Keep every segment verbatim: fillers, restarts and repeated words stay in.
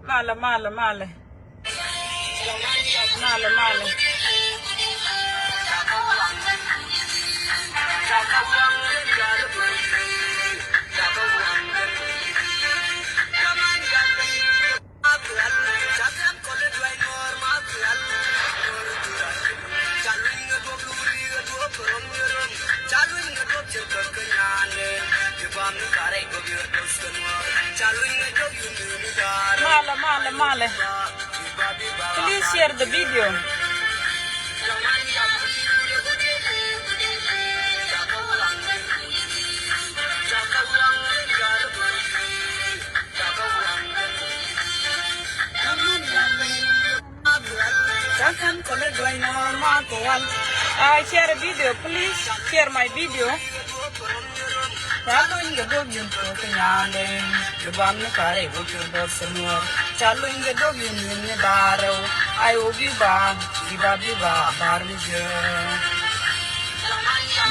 Malɛ, malɛ, malɛ. Malɛ, malɛ. Malɛ, malɛ, malɛ. Please share the video. Uh, share a video, please. Share my video.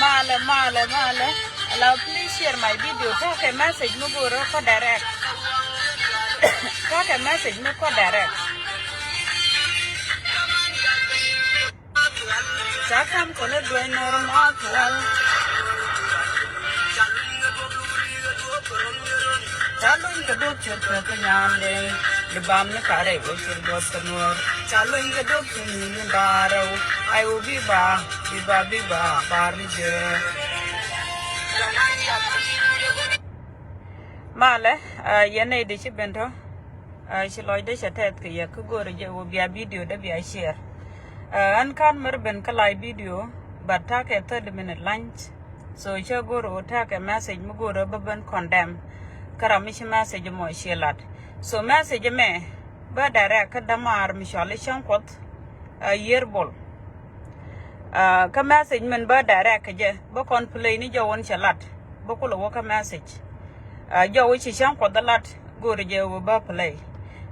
Malɛ, malɛ, malɛ. Allow, please share my video. Take a message mi go̱o̱rä kɔ direct. Take a message mi kɔ direct. Ca kam kɔn i̱ duec nɔr ma kɛ wal. Ca luny kɛ duɔ̱k ciöt kɛ kɛ nyandɛ. Di bam ni karɛ wä ciöt duɔ̱k kɛ nuɔr. Ca luny kɛ duɔ̱k ciöt ni ni barɛ wä. Ay wä bi ba, bi ba, bi ba, bar ni jɛ. Malɛ, ah, yɛn nɛy di ci ben tɔ. Ah, ci lɔcdä cɛ tɛth kɛ yɛ kä go̱o̱rä jɛ wä bia video dä bia share. Ah, ɛn kan mɛr ben kä live video, but takɛ thirty minute lunch. So cɛ go̱o̱rä wä takɛ message mi go̱o̱rä bä ben condemn. Kä ram mi ci message mɔ ci lat. So message mɛ bä direct kä dämaar mi cɔal i̱ Cäŋ Kuɔth, ah, Yier Bol. Ah, kä message min bä direct kɛ jɛ, bä kɔn play ni jɔw wän cɛ lat, bä kulɛ wä kä message. Ah, jɔw wä ci Cäŋ Kuɔth lat, go̱o̱rä jɛ wä bä play.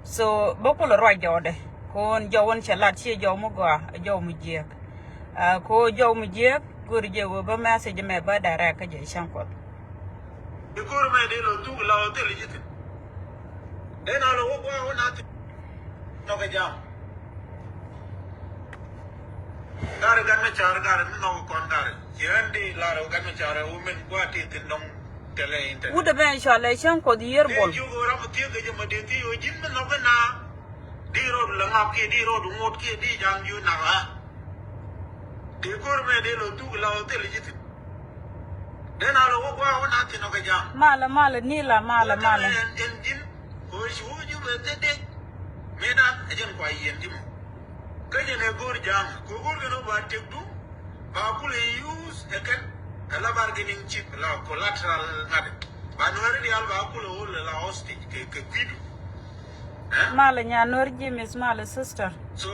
So, bä kulɛ ruac jɔwdɛ, kɔn jɔw wän cɛ lat, ci jɔw mi gɔaa, jɔw mi jiääk. Ah, kɔ jɔw mi jiääk, go̱o̱rä jɛ wä bä message mɛ bä direct kä jɛ Cäŋ Kuɔth. Di go̱o̱r mɛ di lɔ thuk la wä thil ji̱ thi̱n. Den a lɔ wä gua̱a̱ wä na thi̱n. Nɔkɛ jam. Gari gan mi car gari mi nɔk kɔn gari. Ci ɣän di lar ɣä gan mi car ɣä wä min gua̱a̱ ti thi̱n dɔ̱ŋ tɛlɛ internet. Wut ɛmɛ cɔalɛ Cäŋ Kuɔth Yier Bol. Di jiök ɣä ram thiek kɛ jɛ ma di thi̱n ɣä ji̱n mi nɔk kɛ na. Di rɔɔdu lɛ ŋap kiɛ di rɔɔdu ŋot kiɛ di ja̱a̱ŋ ji̱ nak ɣä. Di go̱r mɛ di lɔ thuk la wä thil ji̱ thi̱n. Den a lɔ wä gua̱a̱ wä na thi̱n ɔ kɛ jam. Malɛ, malɛ, Nila, malɛ, malɛ. Ɛn, ɛn ji̱n, kɛ ɣöö ci wä ji̱ bɛ thil dee. Mëëdan, ɛ jɛn kua yiɛn ji̱ mɔ. Kä jɛn ɛ go̱o̱r ja̱a̱ŋ, kɛ ɣöö go̱o̱r kɛn wä ba tëkdu, ba kulɛ use ɛ kɛn, ɛ la bargaining chip, la collateral ŋa̱t. Ba Nuɛri diaal ba kulɛ hold la hostage, kɛ, kɛ kui̱du. Ɛ? Malɛ nya Nuɛr James, malɛ sister. So,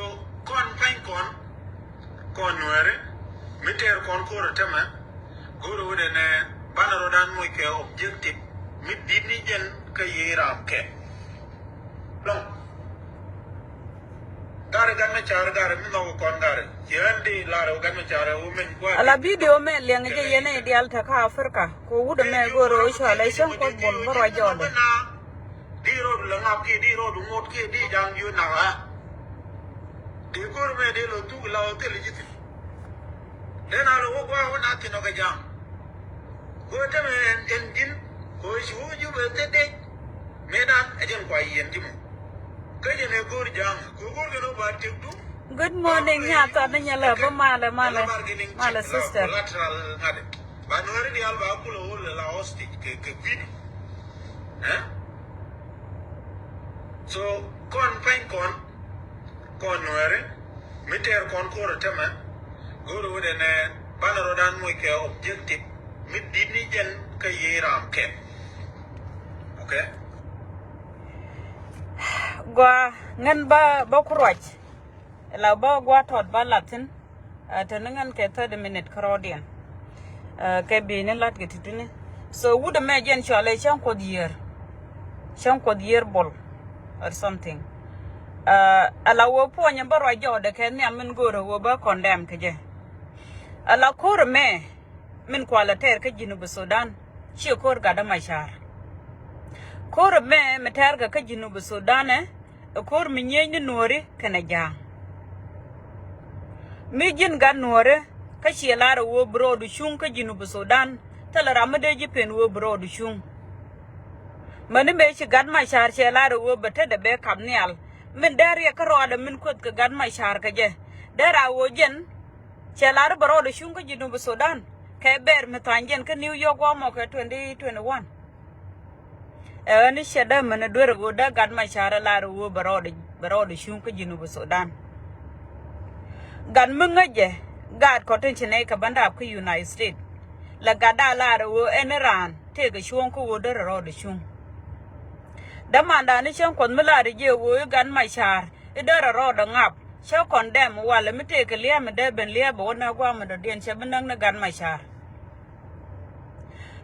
kɔn pa̱ny kɔn, kɔn Nuɛri, mi tɛɛr kɔn ko̱r ɛ tämɛ, go̱o̱rɛ wä dee nɛ banɛ rɔ̱dan moc kɛ objective mi di̱t ni jɛn kä yiëë raam kɛ. Lɔŋ. Gari gan mi car gari mi nhɔk kɔn gari. Ci ɣän di lar gat mi car wä min gua̱a̱. Ala video mɛ liɛŋ jɛ yɛn i̱ diaal te kä Africa. Kɛ wut ɛmɛ go̱o̱rɛ wä cɔalɛ Cäŋ Kuɔth Bol bä ruac jɔɔdɛ. Di rɔɔdu lɛ ŋap kiɛ di rɔɔdu ŋot kiɛ di ja̱a̱ŋ ji̱ nak ɣä. Di go̱r mɛ di lɔ thuk la wä thil ji̱ thi̱n. Den a lɔ wä gua̱a̱ wä na thi̱n ɔ kɛ ja̱a̱ŋ. Kɛ wä tämɛ ɛn, ɛn ji̱n kɛ wä ci wä ji̱ bɛ thil dee. Mëëdan ɛ jɛn kua yiɛn ji̱ mɔ. Kä jɛn ɛ go̱r ja̱a̱ŋ kɛ wä go̱r kɛn wä ba tëkdu. Good morning, nya thɔn ni nyɛ lɛ bä malɛ, malɛ, malɛ sister. Collateral ŋa̱t. Ba Nuɛri diaal ba kulɛ hold la hostage kɛ, kɛ kui̱du. Ɛ? So, kɔn pa̱ny kɔn, kɔn Nuɛri, mi tɛɛr kɔn ko̱r ɛ tämɛ, go̱o̱rɛ wä dee nɛ banɛ rɔ̱dan moc kɛ objective mi di̱t ni jɛn kä yiëë raam kɛ. Okay? Gua ŋän ba, ba ku ruac. La bä gua̱a̱ tɔt ba la̱thi̱n. Ɛ, te ni ŋän kɛ thirty minute kärɔɔdiɛn. Ɛ, kɛ bi̱i̱ni la̱t kɛ ti̱ti̱ni. So wut ɛmɛ jɛn cɔalɛ Cäŋ Kuɔth Yier. Cäŋ Kuɔth Yier Bol or something. Aa, ala wä puɔ̱nyɛ bä ruac jɔɔdɛ kɛ nhiam min go̱o̱rɛ wä bä condemn kɛ jɛ. Ala ko̱r mɛ min kualɛ tɛɛr kä Jinub Sudan, ciɛ ko̱r gat dämacar. Ko̱r mɛ mi tɛɛr kɛ kä Jinub Sudan ɛ, ɛ ko̱r mi nyieny ni nuɔ̱ɔ̱ri kɛnɛ ja̱a̱ŋ. Mi ji̱n gat nuɔ̱ɔ̱ri kä ciɛ lar ɛ wä bi rɔɔdu cuŋ kä Jinub Sudan, thilɛ ram mi dee ji̱ pen wä bi rɔɔdu cuŋ. Mäni mëë ci gat macar cɛ lar ɛ wä bɛ tetdɛ bɛ kap nhial. Min dee riɛk kä rɔɔdɛ min kueth kɛ gat macar kɛ jɛ. Dee ra wä jɛn cɛ lar bɛ rɔɔdɛ cuŋ kä Jinub Sudan. Kɛ bɛɛr mi tha̱a̱ny jɛn kä New York wä mɔ kɛ twenty twenty one. Ɛ ɣän i̱ cɛ dee mäni duer ɛ ɣöö dee gat macar ɛ lar ɛ ɣöö bɛ rɔɔdɛ bɛ rɔɔdɛ cuŋ kä Jinub Sudan. Gat mi ŋäcɛ gaat kɔ tin ci nɛy kɛ bändap kä United States. La gat da lar ɛ ɣöö ɛn i̱ raan tëëkɛ cuɔ̱ɔ̱ŋ kä ɣöö derɛ rɔɔdɛ cuŋ. Dämandan i̱ cäŋ kuɔth mi lar i̱ jiɛ ɣöö i̱ gat macar i̱ derɛ rɔɔdɛ ŋap cä condemn walɛ mi tëëkɛ lia̱a̱ mi dee ben lia̱a̱ bɛ wä näk gua̱a̱ mi dɔ̱diɛn cɛ bi näk ni gat macar.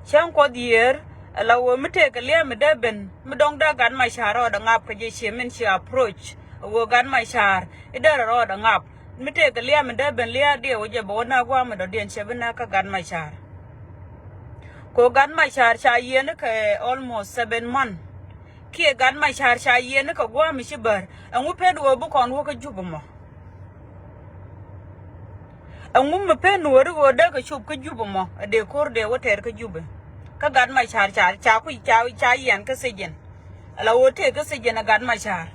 Cäŋ kuɔth yiër ala ɣöö mi tëëkɛ lia̱a̱ mi dee ben mi dɔ̱ŋ dee gat macar rɔɔdɛ ŋap kɛ jɛ ciɛ min ci approach ɛ ɣöö gat macar i̱ derɛ rɔɔdɛ ŋap. Mi tëëkɛ lia̱a̱ mi dee ben lia̱a̱ diɛ wä jɛ bɛ wä näk gua̱a̱ mi dɔ̱diɛn cɛ bi näk kä gat macar. Ko gat macar ca yiëëni kɛ almost seven month. Kiɛ gat macar ca yiëëni kɛ gua̱a̱ mi ci bär. Ɛŋu pen ɣöö bi kɔn wä kä Jubɛ mɔ? Ɛŋu mi pen nuɔ̱ɔ̱ri ɣöö dee kɛ cop kä Jubɛ mɔ? Ɛ dee ko̱r dee wä tɛɛr kä Jubɛ. Kä gat macar ca ca ku ca ca yian kä sijin. Ala ɣöö tëë kä sijin ɛ gat macar.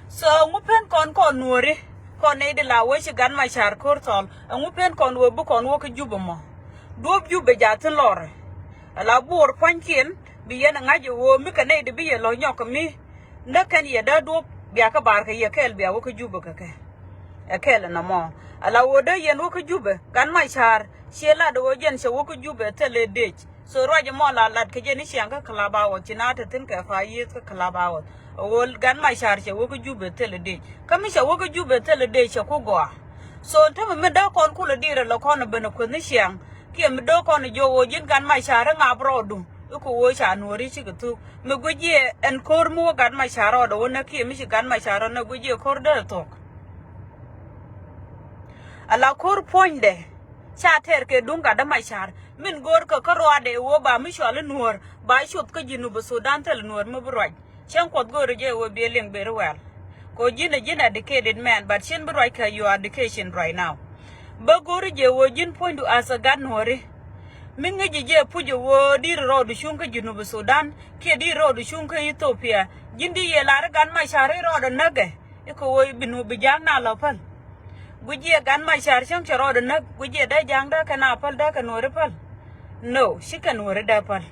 So ɛŋu pen kɔn kɔn nuɔ̱ɔ̱ri kɔn nɛy di la wee ci gat macar ko̱r thɔl. Ɛŋu pen kɔn ɣöö bi kɔn wä kä Jubɛ mɔ? Duɔ̱ɔ̱p Jubɛ jaathin lɔrɛ. Ala buɔɔr pua̱nykiɛn bi yɛn ɛ ŋa̱c ɛ ɣöö mi kɛ nɛy di bi yɛ lɔ nyɔk kɛ mi. Näk kɛn yɛ dee duɔ̱ɔ̱p bia kä bar kɛ yɛ kɛɛl bia wä kä Jubɛ kɛ kɛ. Ɛ kɛɛl ɛnɔ mɔ. Ala ɣöö dee yɛn wä kä Jubɛ gat macar ciɛ lat ɣöö jɛn cɛ wä kä Jubɛ thilɛ dec. So ruac ɛmɔ la lat kɛ jɛ ni ciaŋ kä Clubhouse ci na te thi̱n kɛ fa yieth kä Clubhouse. Ɛ ɣöö gat macar cɛ wä kä Jubɛ thilɛ dec. Kä mi cɛ wä kä Jubɛ thilɛ dec cɛ ku gɔaa. So tämɛ mi dee kɔn kulɛ dirɛ lɛ kɔn ɛ ben ɛ kueth ni ciaŋ. Kiɛ mi dee kɔn ɛ jiök ɣöö ji̱n gat macar i̱ ŋap rɔɔdu. I̱ ku ɣöö ca nuɔ̱ɔ̱ri cikɛ thuk mi guic jiɛ ɛn ko̱r mi wä gat macar rɔɔdɛ wä näk kiɛ mi ci gat macar rɔɔdɛ näk guic jiɛ ko̱r derɛ thuɔ̱k. Ala ko̱r puɔ̱nydɛ ca tɛɛr kɛ duŋ gat dämacar min go̱o̱r kɛ kä rɔɔdɛ wä ba mi cual i̱ nuɔ̱ɔ̱r ba cuɔth kä Jinub Sudan thil nuɔ̱ɔ̱r mi bi ruac. Cäŋ kuɔth go̱o̱ri jɛ wä bi liŋ beri wɛl. Ko ji̱n ɛ ji̱n educated man but cin bi ruac kɛ your education right now. Bä go̱o̱ri jɛ wä ji̱n puɔ̱nydu as a gat nuɔ̱ɔ̱ri. Mi ŋäci jɛ puc ɛ wä di̱i̱r rɔɔdu cuŋ kä Jinub Sudan kiɛ di̱i̱r rɔɔdu cuŋ kä Ethiopia. Ji̱n di yɛ lar i̱ gat macar i̱ rɔɔdɛ näkɛ. I̱ kɛ wä bi nuɔ̱ɔ̱r bi ja̱a̱ŋ na lɔ päl. Guic jiɛ gat macar cäŋ cɛ rɔɔdɛ näk guic jiɛ dee ja̱a̱ŋ dee kɛ na päl dee kɛ nuɔ̱ɔ̱ri päl. No, ci kɛ nuɔ̱ɔ̱ri dee päl.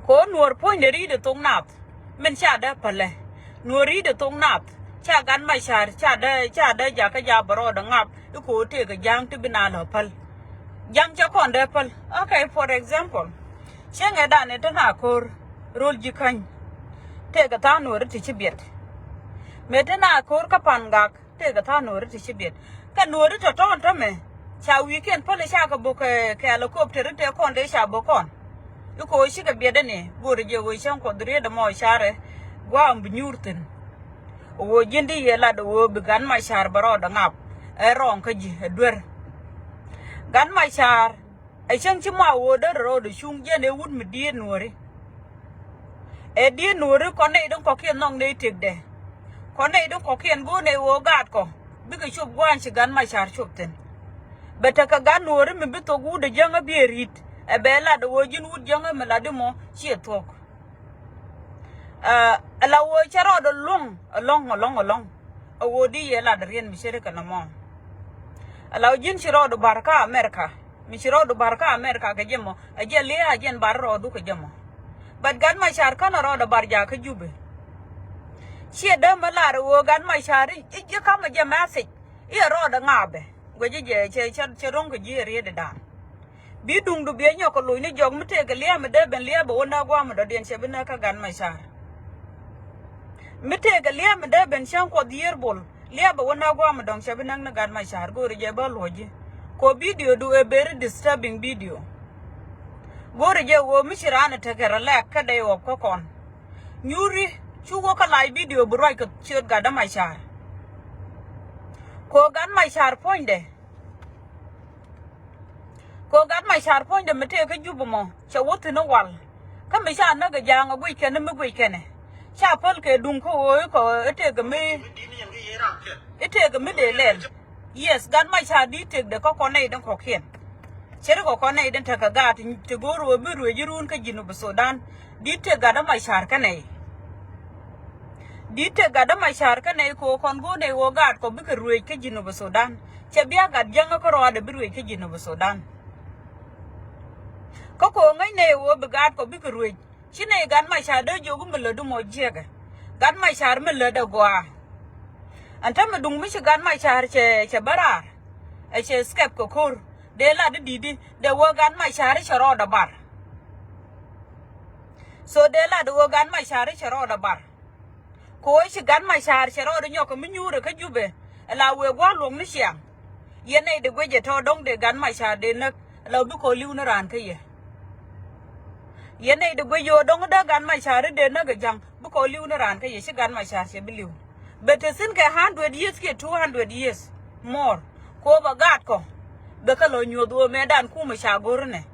Ko nuɔ̱ɔ̱r puɔ̱nydɛ ri̱i̱dɛ thok nath. Min ca dee pälɛ nuɔ̱ɔ̱r ri̱i̱dɛ thok nath. Ca gat macar ca dee ca dee jakä ja bɛ rɔɔdɛ ŋap i̱ ko tëëkɛ ja̱a̱ŋ ti bi na lɔ päl. Ja̱a̱ŋ cɛ kɔn dee päl. Okay, for example, cieŋɛ dan ɛ te na ko̱r ro̱l ji̱ käny. Tëëkɛ tha̱a̱ŋ nuɔ̱ɔ̱ri ti ci biɛt. Mëë te na ko̱r kä Pan Gak. Tëëkɛ tha̱a̱ŋ nuɔ̱ɔ̱ri ti ci biɛt. Kɛ nuɔ̱ɔ̱ri tɔ̱tɔ̱ɔ̱n tɔ̱mɛ ca wi̱i̱kiɛn päl i̱ ca kɛ bok kɛ helicopter i̱ tëë kɔn dee ca bok kɔn. I̱ ko̱o̱c cikɛ biɛt ɛn i̱ go̱o̱ri jɛ ɣöö cäŋ kuɔth riet ɛmɔ carɛ gua̱a̱m bi nyuur thi̱n. Ɣöö ji̱n di yɛ lat ɣöö bi gat macar bɛ rɔɔdɛ ŋap. Ɛ rɔɔŋ kä ji̱ ɛ duer. Gat macar. Ɛ cäŋ ci ma ɣöö derɛ rɔɔdɛ cuŋ jɛn ɛ wut mi diet nuɔ̱ɔ̱ri. Ɛ diet nuɔ̱ɔ̱ri kɔn nɛy dɔ̱ŋ kɔ̱kiɛn nhɔk nɛy tëkdɛ. Kɔn nɛy dɔ̱ŋ kɔ̱kiɛn go̱o̱r nɛy ɣöö gaatkɔ bikɛ cop gua̱a̱ny ci gat macar cop thi̱n. Bɛ tekɛ gat nuɔ̱ɔ̱ri mi bi thok wut ɛ jäŋä bi ɛ ri̱t ɛ bɛ lat ɛ ɣöö ji̱n wut jäŋä mi lat imɔ ciɛ thuɔ̱k. Ɛ la ɣöö cɛ rɔɔdɛ luɔ̱ŋ ɛlɔ̱ŋ ɛlɔ̱ŋ ɛlɔ̱ŋ. Ɛ ɣöö di yɛ lat ɛ riɛn mi ceri kɛ nɔmɔ. Ɛ la ɣöö ji̱n ci rɔɔdɛ bar kä America. Mi ci rɔɔdu bar kä America kɛ jɛ mɔ ɛ jɛ lia̱a̱ jɛn bar rɔɔdu kɛ jɛ mɔ. But gat macar känɛ rɔɔdɛ bar jakä Jubɛ. Ciɛ dämɛ lar ɛ ɣöö gat macar i̱ i̱ kamɛ jɛ message i̱ ɛ rɔɔdɛ ŋa̱a̱bɛ. Guɛcä jɛ cɛ cɛ cɛ ro̱ŋ kɛ ji̱ ɛ rietdɛ da̱a̱n. Bi duŋdu biɛ nyɔk kɛ loc ni jɔk mi tëëkɛ lia̱a̱ mi dee ben lia̱a̱ bɛ wä näk gua̱a̱mɛ dɔ̱diɛn cɛ bi näk kä gat macar. Mi tëëkɛ lia̱a̱ mi dee ben cäŋ kuɔth yiër bol. Lia̱a̱ bɛ wä näk gua̱a̱mɛ dɔ̱ŋ cɛ bi näk ni gat macar go̱o̱ri jɛ bä luɔ̱c ji̱. Ko video du ɛ very disturbing video. Go̱o̱ri jɛ ɣöö mi ci raan ɛ tekɛ rɛ lɛk kä dee ɣɔp kä kɔn. Nyuuri Cu wä kä live video bi ruac kɛ ciöt Gat Dämacar. Kɛ ɣöö Gat Macar puɔ̱nydɛ. Kɛ ɣöö Gat Macar puɔ̱nydɛ mi tëë kä Jubɛ mɔ cɛ wä thi̱n i̱ wal. Kä mi ca näk ɛ Ja̱a̱ŋ ɛ guic kɛn mi guic kɛnɛ. Ca päl kɛ duŋ kä ɣöö i̱ kɔ i̱ tëëkɛ mi. I̱ tëëkɛ mi dee lɛl. Yes, Gat Macar di̱t tëkdɛ kä kɔn nɛy den kɔ̱kiɛn. Cɛ ri kɔ kɔn nɛy den tekɛ gaat ti go̱o̱r ɣöö bi ruëëc i̱ run kä Jinub Sudan. Di̱t tëk Gat Macar kä nɛy. Di̱t tëk Gat Macar kä nɛy kɛ ɣöö kɔn go̱o̱r nɛy ɣöö gaat kɔ bikɛ ruëëc kä Jinub Sudan. Cɛ bia gat jäŋä kä rɔɔdɛ bi ruëëc kä Jinub Sudan. Kä kɛ ɣöö ŋäc nɛy ɣöö bi gaat kɔ bikɛ ruëëc. Ci nɛy Gat Macar dee jiök mi lätdu mɔ jiɛkɛ. Gat Macar mi lätdɛ gɔaa. Ɛn täämɛ duŋ mi ci Gat Macar cɛ, cɛ bä raar. Ɛ cɛ skɛp kɛ ko̱r. Dee lat i̱ di̱t i̱ dee wä Gat Macar i̱ cɛ rɔɔdɛ bar. So dee lat i̱ wä Gat Macar i̱ cɛ rɔɔdɛ bar. Kɛ ɣöö ci Gat Macar cɛ rɔɔdɛ nyɔk kɛ mi nyuurɛ kä Jubɛ. Ɛ la wëë gua̱a̱r luɔ̱k ni ciaŋ. Yɛn nɛy dee guic ɛ tɔ̱ dɔ̱ŋ dee Gat Macar dee näk. Ɛ la bi kɔn li̱w ni raan kä yɛ. Yɛn nɛy dee guic ɣöö dɔ̱ŋ dee Gat Macar i̱ dee näk ɛ Ja̱ŋ. Bi kɔn li̱w ni raan kä yɛ ci Gat Macar cɛ bi li̱w. Bɛ te thi̱n kɛ hundred years kiɛ two hundred years more. Kɛ ɣöö bɛ gaatkɔ. Bɛ kä lɔ nyuɔ̱th ɣöö mëëdan kumɛ ca go̱r inɛ.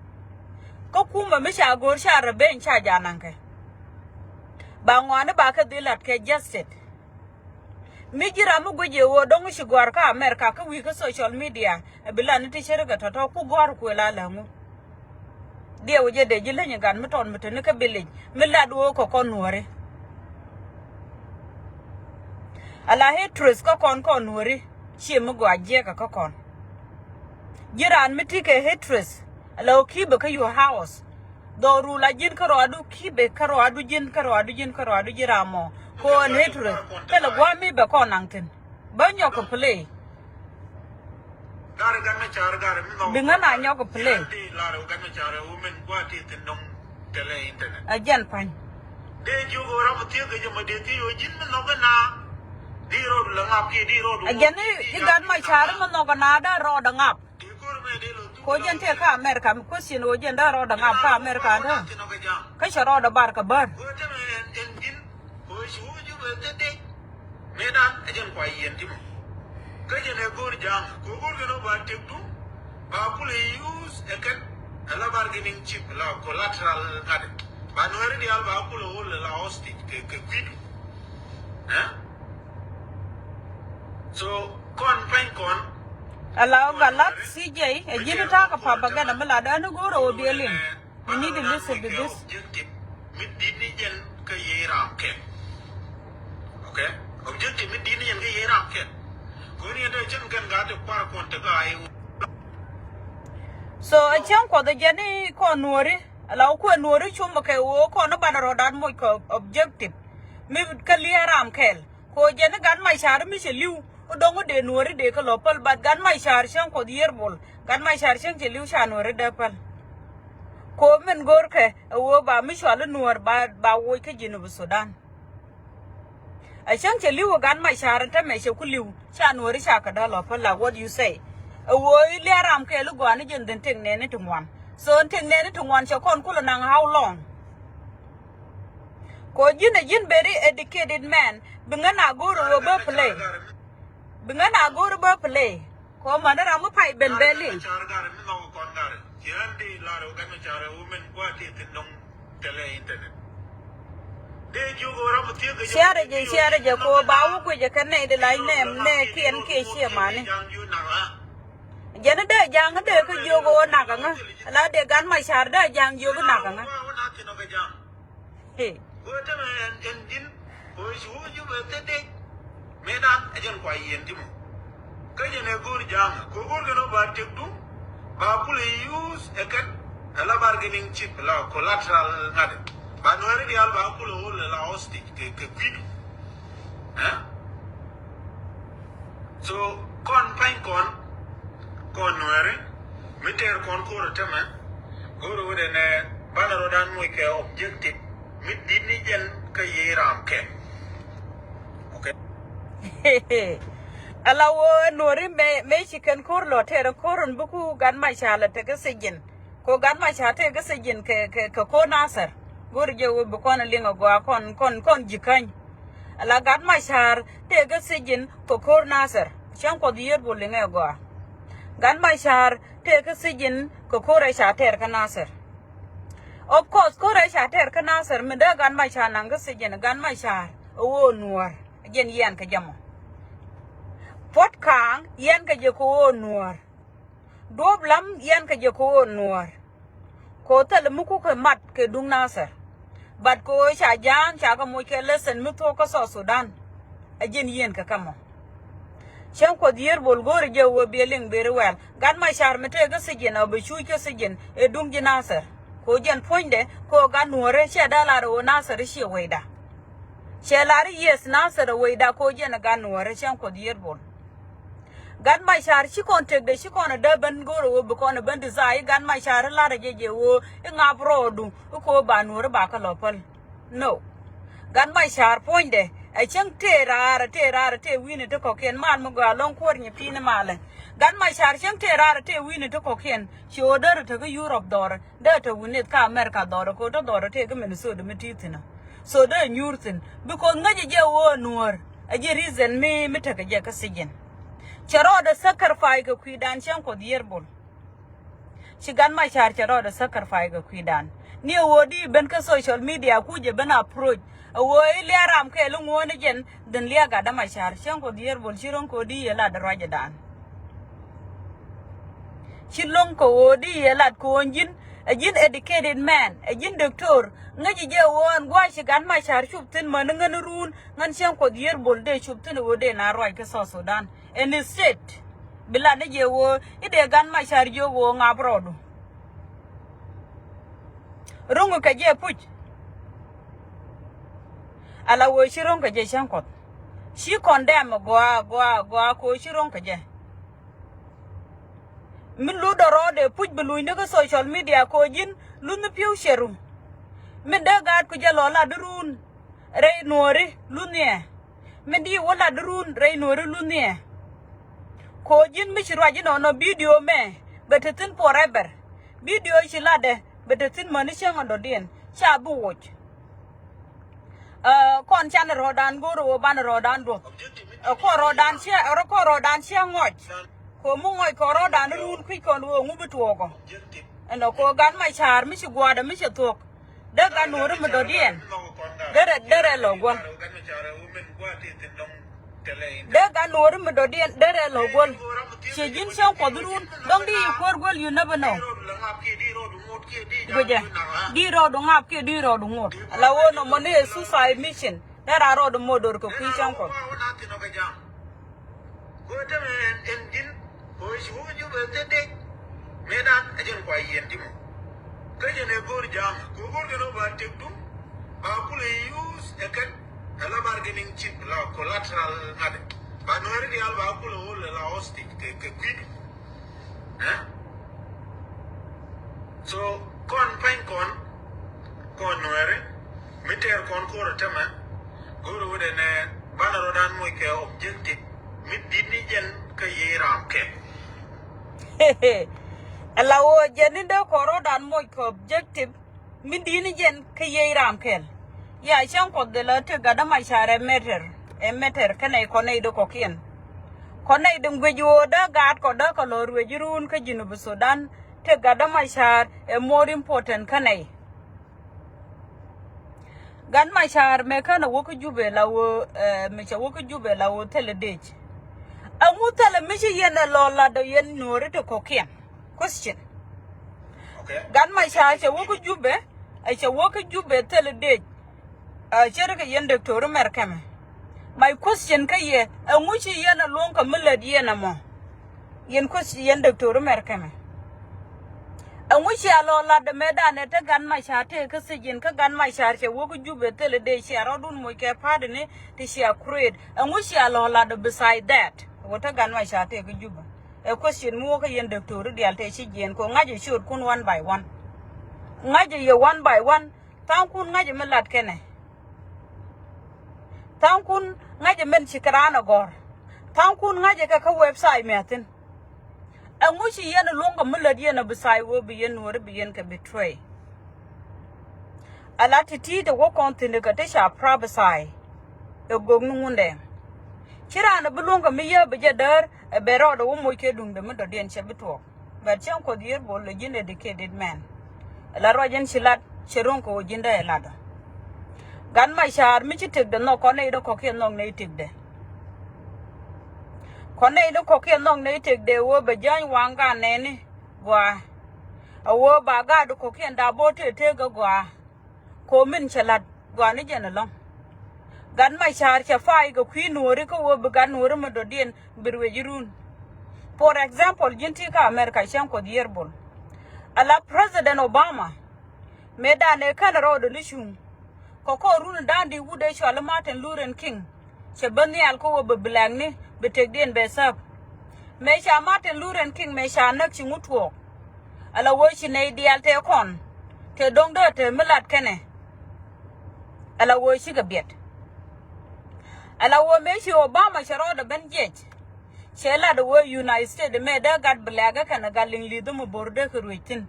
Kä kumɛ mi ca go̱r ca revenge ca ja̱ naŋkɛ. Ba ŋɔaani ba kɛ dhil lat kɛ justice. Mi ji̱ ram mi guic yɛ ɣöö dɔ̱ŋ ci gɔ̱a̱r kä America kä wi̱i̱ kä social media. Ɛ bi lat ni ti cärikɛ tɔ̱tɔ̱ ku gɔ̱a̱r kuël a läŋu. Diɛw jɛ dee ji̱ leny gat mi tɔt mi te ni kä village mi lat ɣöö kɛ kɔn nuɔ̱ɔ̱ri. Ala hatred kä kɔn kɔn nuɔ̱ɔ̱ri. Ciɛ mi gɔaa jiɛkɛ kä kɔn. Ji̱ raan mi ti kɛ hatred. Ala ɣöö keep ɛ kä your house. Dhɔru la ji̱n kä rɔadu keep ɛ kä rɔadu ji̱n kä rɔadu ji̱n kä rɔadu ji̱ ram mɔ. Kɔn hatred. Thilɛ gua̱a̱ mi bɛ kɔn naŋ thi̱n. Bä nyɔk kɛ play. Bi ŋä na nyɔk kɛ play. Ɛ jɛn pa̱ny. Ɛ jɛn i̱, i̱ Gat Macar mi nhɔk ɛ na dee rɔɔdɛ ŋap. Kɛ ɣöö jɛn tëë kä America mi question ɣöö jɛn dee rɔɔdɛ ŋap kä America dee. Kä cɛ rɔɔdɛ bar kɛ bär. Mëëdan ɛ jɛn kua yiɛn ti mɔ. Kä jɛn ɛ go̱o̱r Ja̱a̱ŋ kɛ go̱o̱r kɛn ɔ ba tëkdu ba kulɛ use ɛ kɛn ɛ la bargaining chip la collateral ŋa̱t. Ba Nuɛri diaal ba kulɛ hold ɛ la hostage kɛ, kɛ kui̱du. Ɛ? So kɔn pɛny kɔn. Ala ɔ galat C J ɛ ji̱n ta̱a̱ kɛ propaganda mi la dɔ̱ ɛn go̱o̱r ɛ wä biɛ liŋ. You need to listen to this. Objective mi di̱t ni jɛn kä yɛ ram kɛl. Okay? Objective mi di̱t ni jɛn kä yɛ ram kɛl. Kɔn yɛn dee cɛn kɛn gat ti kuar kɔn te kä ay. So ɛ cäŋ kuɔth ɛ jɛn ni kɔn nuɔri. Ala wä kuɛ nuɔri cum kɛ wä kɔn ni banɛ rɔɔdan moc kɛ objective. Mi kä liɛ ram kɛl. Kɛ ɣöö jɛn i̱ Gat Macar mi cɛ li̱w i̱ dɔ̱ŋ i̱ dee nuɔ̱ɔ̱ri dee kä lɔ päl, but Gat Macar cäŋ kuɔth yiër bol. Gat Macar cäŋ cɛ li̱w ca nuɔ̱ɔ̱ri dee päl. Kɛ ɣöö min go̱o̱rkɛ ɛ ɣöö ba mi cual i̱ nuɔ̱ɔ̱r ba, ba woc kä Jinub Sudan. Ɛ cäŋ cɛ li̱w ɛ Gat Macar ɛn täämɛ cɛ ku li̱w ca nuɔ̱ɔ̱ri ca kɛ dee lɔ päl, like what you say. Ɛ ɣöö i̱ lia̱a̱ ram kɛɛl i̱ gɔaa ni jɛn dhin tëk nɛɛni ti ŋuan. So ɛn tëk nɛɛni ti ŋuan cɛ kɔn kulɛ naŋ how long? Kɛ ɣöö ji̱n ɛ ji̱n very educated man, bi ŋän a go̱o̱r ɛ ɣöö bä play. Bi ŋän a go̱o̱r ɛ bä play. Kɛ ɣöö mäni ram mi pay ben bɛ liŋ. Ciarɛ jɛ, ciarɛ jɛ kɛ ɣöö ba wä guicɛ kɛ nɛy di lac nɛɛm nɛ kiɛn kiɛ ciɛ mani. Jɛn dee Ja̱a̱ŋ dee kä jiök ɣöö nak aŋä. La dee Gat Macar dee Ja̱a̱ŋ jiök nak aŋä. Hey. Wee tämɛ ɛn, ɛn ji̱n, wee ci wä Jubɛ thil dee. Mëëdan ɛ jɛn kua yiɛn ti mɔ. Kä jɛn ɛ go̱o̱r Ja̱a̱ŋ, kɛ go̱o̱r kɛn ɔ ba tëkdu, ba kulɛ use ɛ kɛn, ɛ la bargaining chip, la collateral ŋa̱t. Ba Nuɛri diaal ba kulɛ hold ɛ la hostage kɛ, kɛ kui̱du. Ɛ? So kɔn pa̱ny kɔn, kɔn Nuɛri mi tɛɛr kɔn ko̱r ɛ tämɛ. Go̱o̱r ɛ wut ɛnɛ banɛ rɔ̱dan moc kɛ objective mi di̱t ni jɛn kä yiëë ram kɛn. Okay. Ala wä Nuɛri mëë, mëë ci kɛn ko̱r lɔ tɛɛr ko̱r ɛn bi ku Gat Macar lɛ tekɛ sijin. Kɛ ɣöö Gat Macar tëë kä sijin kɛ, kɛ, kɛ ko̱r Nasir. Go̱o̱r jɛ wee bi kɔn liŋ a gɔaa kɔn, kɔn, kɔn ji̱ käny. Ala Gat Macar tëë kä sijin kɛ ko̱r Nasir. Cäŋ Kuɔth Yiër Bol liŋɛ gɔaa. Gat Macar tëë kä sijin kɛ ko̱r ɛ ca tɛɛr kä Nasir. Of course, ko̱r ɛ ca tɛɛr kä Nasir mi dee Gat Macar naŋ kä sijin, Gat Macar ɛ ɣöö Nuɔ̱ɔ̱r. Jɛn yɛn kɛ jɛ mɔ. Puɔ̱t Ka̱a̱ŋ yɛn kɛ jɛ kɛ ɣöö Nuɔ̱ɔ̱r. Duɔ̱ɔ̱p Lam yɛn kɛ jɛ kɛ ɣöö Nuɔ̱ɔ̱r. Kɛ ɣöö thilɛ mi kukɛ mat kɛ duŋ Nasir. But kɛ ɣöö ca Ja̱a̱ŋ ca kɛ moc kɛ lesson mi thuɔ̱k kä South Sudan. A ji̱n yɛn kɛ kä mɔ. Cäŋ Kuɔth Yiër Bol go̱o̱ri jɛ ɣöö biɛ liŋ very well. Gat Macar mi tëë kä sijin ɔ bi cuuc kä sijin ɛ duŋ ji̱ Nasir. Kɛ ɣöö jɛn puɔ̱nydɛ kɛ ɣöö Gat Nuɔ̱ɔ̱rɛ cɛ dee lar ɣöö Nasir ciɛ wecda. Cɛ lar yes Nasir ɛ wecda kɛ ɣöö jɛn ɛ Gat Nuɔ̱ɔ̱rɛ, Cäŋ Kuɔth Yiër Bol. Gat Macar ci kɔn tëkdɛ ci kɔn a dee ben go̱o̱r a ɣöö bi kɔn a ben desire i̱ Gat Macar i̱ lar a jɛ jɛ ɣöö i̱ ŋap rɔɔdu i̱ ko̱o̱p ba Nuɔ̱ɔ̱ri ba kä lɔ päl. No. Gat Macar puɔ̱nydɛ ɛ cäŋ tëë raar a tëë raar a tëë wi̱i̱ni ti kɔ̱kiɛn mal mi gɔaa lɔ̱ŋ kuäär nyi pi̱i̱ni malɛ. Gat Macar cäŋ tëë raar a tëë wi̱i̱ni ti kɔ̱kiɛn ci ɣöö dee rɔ te kä Europe dhɔrɛ dee te wi̱i̱ni kä America dhɔrɛ kɛ ɣöö te dhɔrɛ tëë kä Minnesota mi ti̱i̱ thi̱n ɔ. So dee nyuur thi̱n because ŋäcɛ jɛ ɣöö Nuɔ̱ɔ̱r a jɛ reason mi mi tekɛ jɛ kä sijin. Cɛ rɔɔdɛ sacrifice kɛ kui̱dan Cäŋ Kuɔth Yiër Bol. Ci Gat Macar cɛ rɔɔdɛ sacrifice kɛ kui̱dan. Ni ɛ ɣöö di ben kä social media kucɛ ben approach ɛ ɣöö i̱ liaram kɛɛl i̱ ŋuɔ̱ɔ̱n i̱ jɛn dhin liak Gat Macar, Cäŋ Kuɔth Yiër Bol ci ro̱ŋ kɛ ɣöö di yɛ lat ruacdan. Ci lo̱ŋ kɛ ɣöö di yɛ lat kɛ ɣöö ji̱n ɛ ji̱n educated man ɛ ji̱n doctor. Ŋäci jɛ ɣöö ɛn gua̱a̱c ci Gat Macar cup thi̱n mäni ŋän ruun ŋän Cäŋ Kuɔth Yiër Bol dee cup thi̱n ɛ ɣöö dee na ruac kä South Sudan. Ɛn state bi lat ni jɛ ɣöö i̱ dee Gat Macar jiök ɣöö ŋap rɔɔdu. Ro̱ŋ kɛ jɛ puc. Ala ɣöö ci ro̱ŋ kɛ jɛ Cäŋ Kuɔth. Ci condemn gɔaa gɔaa gɔaa kɛ ɣöö ci ro̱ŋ kɛ jɛ. Mi lutdɔ rɔɔdɛ puc bi lunyni kä social media kɛ ɣöö ji̱n luthni pi̱w cɛru. Mi dee gaat ku jɛ lɔ lat di run rɛy Nuɔ̱ɔ̱ri luthniɛ. Min di wä lat di run rɛy Nuɔ̱ɔ̱ri luthniɛ. Kɛ ɣöö ji̱n mi ci ruac inɔnɔ video mɛ bɛ te thi̱n forever. Video ci latdɛ bɛ te thi̱n mäni cäŋ in dɔ̱diɛn ca bi woc. Ɛ, kɔn canɛ rɔɔdan go̱o̱r ɣöö banɛ rɔɔdan duɔth. Ɛ, kɔn rɔɔdan ciɛ, ɛ, kɔn rɔɔdan ciɛ ŋɔc. Kɛ ɣöö mi ŋɔc kɔn rɔɔdan run kui̱c kɔn ɣöö ŋu bi tuɔɔkɔ. Ɛnɔ kɛ ɣöö Gat Macar mi ci gua̱a̱dɛ mi cɛ thuɔ̱k. Dee Gat Nuɔ̱ɔ̱ri mi dɔ̱diɛn. Derɛ, derɛ lɔ guɔ̱l. Dee Gat Nuɔ̱ɔ̱ri mi dɔ̱diɛn derɛ lɔ guɔ̱l. Ciɛ ji̱n Cäŋ Kuɔth run dɔ̱ŋ di kuäär guäl, you never know. Guicɛ di rɔɔdu ŋot kiɛ di rɔɔdu ŋot. Ala wä nɔmɔ ni ɛ suicide mission. Derɛ rɔɔdu mɔ dor kɛ kui̱ Cäŋ Kuɔth. Kɛ tämɛ ɛn, ɛn ji̱n kɛ ci wä kä Jubɛ thil dec. Mëëdan ɛ jɛn kua yiɛn ti mɔ. Kä jɛn ɛ go̱o̱r ja̱a̱ŋ kɛ go̱o̱r kɛn ɔ ba tëkdu. Ba kulɛ use ɛ kɛn ɛ la bargaining chip, la collateral ŋa̱thɛ. Ba Nuɛri diaal ba kulɛ hold ɛ la hostage kɛ, kɛ kui̱du. Ɛ? So kɔn pa̱ny kɔn, kɔn Nuɛri mi tɛɛr kɔn ko̱r ɛ tämɛ. Go̱o̱r wä dee nɛ banɛ rɔɔdan moc kɛ objective mi di̱t ni jɛn kä yiëë ram kɛ. Ala wä jɛn ni dee kɔn rɔɔdan moc kɛ objective mi di̱t ni jɛn kä yiëë ram kɛl. Ya Cäŋ Kuɔth dee la te Gat Macar ɛ matter, ɛ matter kä nɛy kɔn nɛy dee kɔkiɛn. Kɔn nɛy dee guic wä dee gaat kɔn dee kɛ lɔ ruëc run kä Junub Sudan, te Gat Macar ɛ more important kä nɛy. Gat Macar mɛ kɛn a wä kä Jubɛ la wä, ɛ, mi cɛ wä kä Jubɛ la wä thilɛ dec. Ɛŋu thilɛ mi ci yɛn ɛ lɔ lat dɔ yɛn Nuɔri ti kɔkiɛn? Question. Gat Macar cɛ wä kä Jubɛ, ɛ cɛ wä kä Jubɛ thilɛ dec. Ɛ cɛ ri kɛ yɛn Doctor Mɛr kɛmɛ. My question kä yɛ, ɛŋu ci yɛn ɛ luɔ̱ŋ kɛ mi lät yɛn ɛmɔ? Yɛn kueth yɛn Doctor Mɛr kɛmɛ. Ɛŋu cia lɔ lat dämɛ danɛ te Gat Macar tëë kä sijin kä Gat Macar cɛ wä kä Jubɛ thilɛ dee cia rɔɔdun moc kɛ pa̱a̱tdɛ ni ti cia create. Ɛŋu cia lɔ lat dä beside that? Wä te Gat Macar tëë kä Jubɛ. Ɛ question mi wä kä yɛn Doctor diaal tëë ci jiɛn kɛ ŋa̱cɛ ciötkun one by one. Ŋa̱cɛ yɛ one by one. Tha̱a̱ŋkun ŋa̱cɛ mi lat kɛnɛ. Tha̱a̱ŋkun ŋa̱cɛ min ci kɛ raan ɛ gɔ̱r. Tha̱a̱ŋkun ŋa̱cɛ kɛ kä website mi a thi̱n. Ɛŋu ci yɛn ɛ luɔ̱ŋ kɛ mi lät yɛn ɛ bi tha̱a̱c wee bi yɛn Nuɔ̱ɔ̱ri bi yɛn kɛ betray. Ala ti̱ti̱ te wä kɔn thi̱n kɛ ti ca prophesy. ɛ gök ni Ŋundɛŋ. Ci raan ɛ bi luɔ̱ŋ kɛ mi yee bi jɛ däär ɛ bɛ rɔɔdɛ wä moc kɛ duŋdɛ mi dɔ̱diɛn cɛ bi tuɔɔk. But cäŋ Kuoth Yier Bol ɛ ji̱n educated man. Ɛ la ruac in ci lat cɛ ro̱ŋ kɛ wä ji̱n dee ɛ latdɔ. Gat Macar mi ci tëkdɛ nhɔk kɔn nɛy dee kɔ̱kiɛn nhɔk nɛy tëkdɛ. Kɔn nɛy dee kɔ̱kiɛn nhɔk nɛy tëkdɛ wä bɛ jäny waŋ gan nɛni gɔaa. A wä ba gaat dee kɔ̱kiɛn dap bä tëë tëëk ɛ gɔaa. Ko min cɛ lat gɔaa ni jɛn ɛlɔ̱ŋ. Gat Macar cɛ pay kɛ kui̱ nuɔ̱ɔ̱ri kä wä bi gat nuɔ̱ɔ̱ri mi dɔ̱diɛn bi ruëc irun. For example, ji̱n ti kä America cäŋ Kuoth Yier Bol. Ala President Obama mëë dan ɛ kän rɔɔdɛ ni cuŋ. Kɛ kɔr run dan di wut ɛ cɔal i̱ Martin Luther King. Cɛ ben nhial kä wä bi blackni bi tëkdiɛn bɛ thäp. Mëë ca Martin Luther King mëë ca näk ci ŋut tuɔɔk. Ala wee ci nɛy diaal tëë kɔn tëë do̱ŋ dee tëë mi lat kɛnɛ. Ala wee cikɛ biɛt. Ala wee mëë ci Obama cɛ rɔɔdɛ ben jiɛc. Cɛ lat wee United States mëë dee gat black kɛnɛ gat liŋ li̱th mi bo̱r dee kɛ ruëc thi̱n.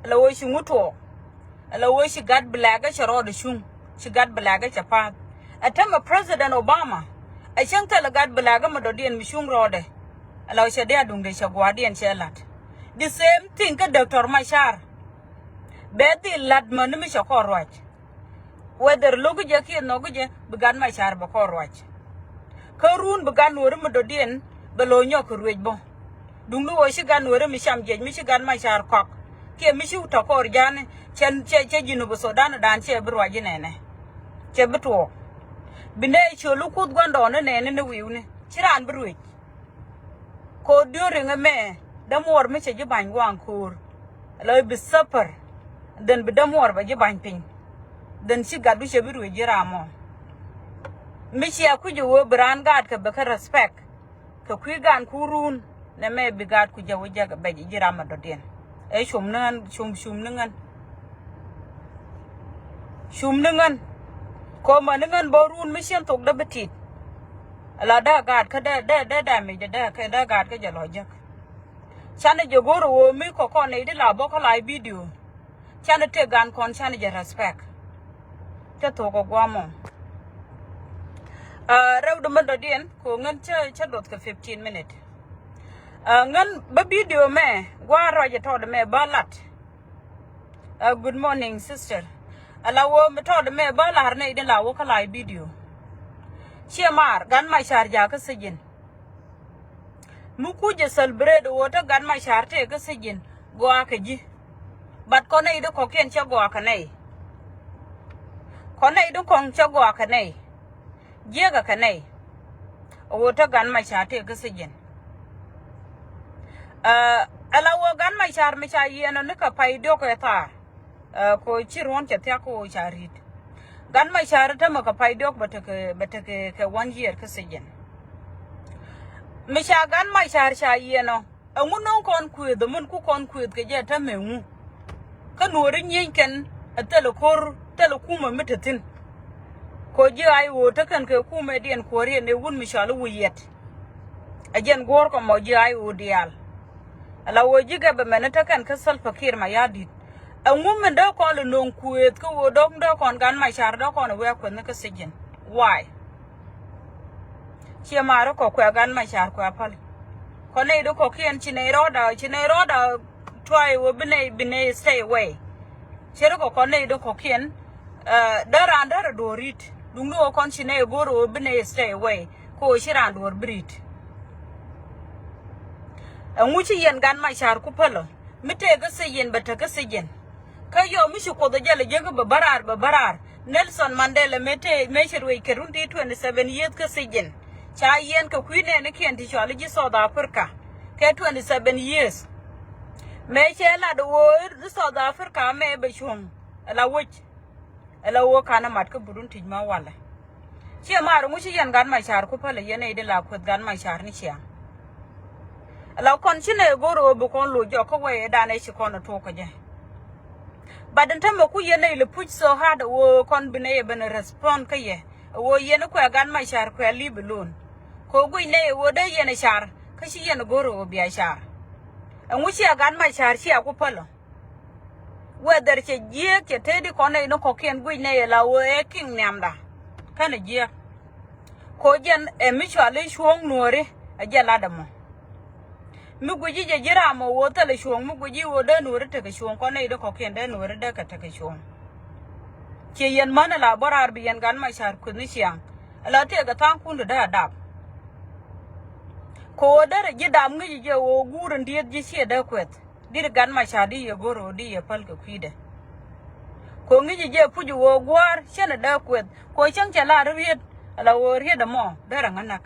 Ala wee ci ŋut tuɔɔk. Ala wee ci gat black cɛ rɔɔdɛ cuŋ. Ci gat black cɛ pa̱a̱th. Ɛ tämɛ President Obama. Ɛ cäŋ thilɛ gat black mi dɔ̱diɛn mi cuŋ rɔɔdɛ. Ala wee cɛ dee aduŋdɛ cɛ gua̱a̱rdiɛn cɛ lat. The same thing kä Doctor Macar. Bɛ dhil lat mäni mi cɛ kɔn ruac. Whether lo̱ki jɛ kiɛ nhɔki jɛ bi gat Macar bɛ kɔn ruac. Kä run bi gat nuɔ̱ɔ̱ri mi dɔ̱diɛn bɛ lo̱ nyɔk kɛ ruëc bä. Duŋdu ɣöö ci gat nuɔ̱ɔ̱ri mi cam jiɛc mi ci gat Macar kɔak kiɛ mi ci tɔ̱ kɔr ja̱a̱ni cɛ cɛ cɛ Jinub Sudan dan cɛ bi ruac inɛnɛ. Cɛ bi tuɔɔk. Bi nɛy ciöl i̱ kuth gua̱ndɔɔŋni nɛɛni ni wi̱i̱wni ci raan bi ruëc. Ko during ɛmɛ dämuɔɔr mi cɛ ji̱ ba̱ny gua̱a̱ŋ ko̱o̱r. Ala bi suffer. Then bi dämuɔɔr bɛ ji̱ ba̱ny piny. Then ci gatdu cɛ bi ruëc ji̱ ram ɔ. Mi cia kui̱c ɛ wee bi raan gaatkɛ bɛ kä respect. Kɛ kui̱ gaatku run nɛ mɛ bi gaatku jɛ wä jɛ bɛ ji̱ ram ɛ dɔ̱diɛn. Ɛ cum ni ɣän, cum, cum ni ɣän. Cum ni ŋän. Ko̱mä ni ŋän bä run mi cien thok dee bi tit. Ala dee gaat kä dee dee dee damage dee kä dee gaat kä jɛ lɔ jek. Canɛ jɛ go̱r ɛ ɣöö mi kɔ kɔn nɛy di la bä kä la video. Canɛ tëë gan kɔn canɛ jɛ respect. Cä thok ɛ guamɔ. Rɛw di mɛn dɔ̱diɛn kɛ ɣöö ŋän cä cä duɔth kɛ fifteen minute. Ŋän bä video mɛ gua̱a̱r rɔc ɛ tɔɔt mɛ bä lat. Good morning sister. Ala wä mi tɔt mɛ bä lar nɛy din la wä kä la video. Ciɛ mar gan Macar jakä sijin. Mi kucɛ celebrate wä te gan Macar te kä sijin. Gɔaa kɛ ji̱. But kɔn nɛy di kɔkiɛn cɛ gɔaa kɛ nɛy. Kɔn nɛy di kɔŋ cɛ gɔaa kɛ nɛy. Jiɛkɛ kɛ nɛy. A wä te gan Macar te kä sijin. Ala wä gan Macar mi ca yiɛn ɔ ni kɛ pay diɔk ɛ thaar. Ko ci ruɔn cɛ thiak ko ca ri̱t. Gan Macar te mɛ kɛ pay diɔk bɛ tekɛ bɛ tekɛ kɛ one year kä sijin. Mi ca gan Macar ca yiɛn ɔ. Ɛŋu no̱o̱ŋ kɔn kuëëth ɛmɛn ku kɔn kuëëth kɛ jɛ tämɛ ŋu. Kä nuɔ̱ɔ̱ri nyieny kɛn ɛ thilɛ ko̱r thilɛ kumɛ mi te thi̱n. Kɔ ji̱ ay ɣöö te kɛn kɛ kumɛ diɛn kuɔ̱riɛn ëë wut mi cɔal i̱ wi̱i̱ yɛt. Ɛ jɛn guɔ̱ɔ̱r kɔ mɔ ji̱ ay ɣöö diaal. Ala ɣöö ji̱ gɛp ɛmɛn te kɛn kä Salva Kiir Mayardit. Ɛŋu min dee kɔn lɛ no̱o̱ŋ kuëëth kä ɣöö dɔ̱k dee kɔn gan Macar dee kɔn ɛ wɛɛk kuɛth ni kä sijin. Why? Ciɛ maari kɔ kuɛ gan Macar kuɛ päl. Kɔ nɛy di kɔkiɛn ci nɛy rɔɔda ci nɛy rɔɔda try wä bi nɛy bi nɛy stay away. Ceri kɔ kɔ nɛy di kɔkiɛn. Dee raan dee rɛ duɔ̱ɔ̱r rit duŋni wä kɔn ci nɛy go̱o̱r wä bi nɛy stay away. Kɔ ci raan duɔ̱ɔ̱r bi rit. Ɛŋu ci yɛn gan Macar ku pälä. Mi tëë kä sijin bɛ te kä sijin. Kä yɔ mi ci Kuoth ɛ jɛ lɛ jek bɛ bäraar bɛ bäraar. Nelson Mandela mëë tëë mëë ci ruëc kɛ run ti twenty seven years kä sijin. Ca yiɛn kɛ kui̱ nɛɛnikiɛn ti cɔal i̱ ji̱ South Africa kɛ twenty seven years. Mëë cɛ lat ɣöö i̱ South Africa mëë bɛ cuɔ̱ŋ ala wec. Ala ɣöö kanɛ mat kä burun ti̱c ma walɛ. Ciɛ mar ŋu ci yɛn gan Macar ku pälɛ yɛn nɛy di la kueth gan Macar ni ciaŋ. Ala kɔn ci nɛy go̱r ɣöö bi kɔn lo̱c jɔk kä wɛy ɛ danɛ ci kɔn ɛ tuɔk kä jɛ. But in tämɛ ku yɛn nɛy lɛ push so hard ɣöö kɔn bi nɛy ɛ ben respond kä yɛ ɣöö yɛn kuɛ gan Macar kuɛ leave alone. Kɛ ɣöö guic nɛy ɣöö dee yɛn ɛ car kä ci yɛn go̱r ɣöö bia car. Ɛŋu ciɛ gan Macar ciɛ ku pälɛ. Whether cɛ jiääk cɛ tëëdi kɔn nɛy ni kɔ̱kiɛn guic nɛy ɛ la ɣöö ɛ king nhiamda. Känɛ jiääk. Ko jɛn ɛ mi cuali cuɔ̱ɔ̱ŋ nuɔri ɛ jɛ lat ɛmɔ. Mi guici jɛ ji̱ ram ɛ ɣöö thilɛ cuɔ̱ɔ̱ŋ, mi guici ɣöö dee nuɔri tekɛ cuɔ̱ɔ̱ŋ, kɔn nɛy di kɔ̱kiɛn dee nuɔri dee kɛ tekɛ cuɔ̱ɔ̱ŋ. Ciɛ yɛn män ɛ la bä raar bi yɛn gan ma ca̱r kueth ni ciaŋ. Ɛ la tëëkɛ tha̱a̱ŋkun ti dee a dap. Ko ɣöö derɛ ji̱ dap ŋi̱ci jɛ ɣöö guur in dieth ji̱ ciɛ dee kueth. Di̱t gan ma ca̱r di yɛ go̱r ɣöö di yɛ päl kɛ kui̱dɛ. Ko ŋi̱ci jɛ puc ɣöö gua̱a̱r cɛn dee kueth. Ko cäŋ cɛ lar riet ala ɣöö riet ɛmɔ derɛ ŋä näk.